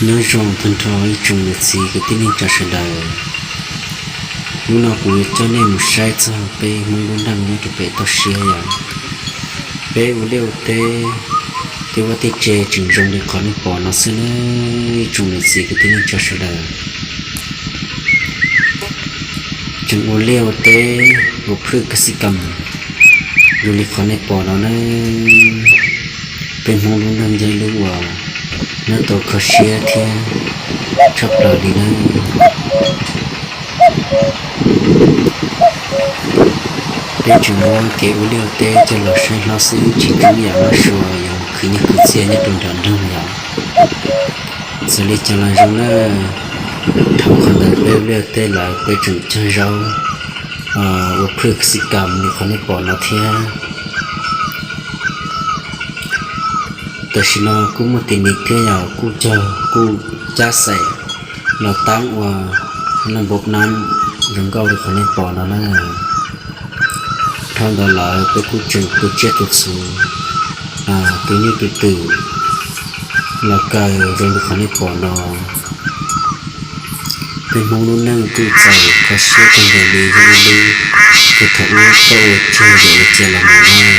Nyob zoo tag nrho ib tsoom niam txiv kwv tij neej tsa sawv daws. Hnub no kuv yuav coj nej mus saib txog peb Hmoob lub neej nyob rau pem toj siab yom. Peb ua liaj ua teb, tej vaj tej tse tseem zoo li qhov nej pom no xwb nawb ib tsoom niam txiv kwv tij neej tsa sawv daws. Tseem ua liaj ua teb, ua phwj kab xib kam zoo li qhov nej pom no nawb. Peb Hmoob lub neej yog ib lub uas nyob tau kho siab thiab tshaj plaws li nawb. Peb tseem muab kev ua liaj ua teb coj los saib hlob xwb tsis zoo ib yam mab sua yuav khwv nyiaj khwv txiaj nyob rau nram nroog yom. Txawm li cas los zoo na, dhau qhov ntawd peb ua liaj ua teb lawm peb tseem cog zaub, ua phwj kab xib kam li qhov nej pom no thiab. Tam sim no kuj muaj tis ni thiab yog kuj cog kuj cab xaim los taab ua naj npoo nab zoo nkauj li qhov nej pom no na. Dhau ntawd lawm peb kuj tseem tu tsiaj tu txhuv, tu nyuj tu twm los kaw zoo li qhov nej pom no. Peb Hmoob lub neej kuj txaus kho siab kawg nkaus li yog ib lub uas thaum ub koj ua cog yam ua cia los mus na.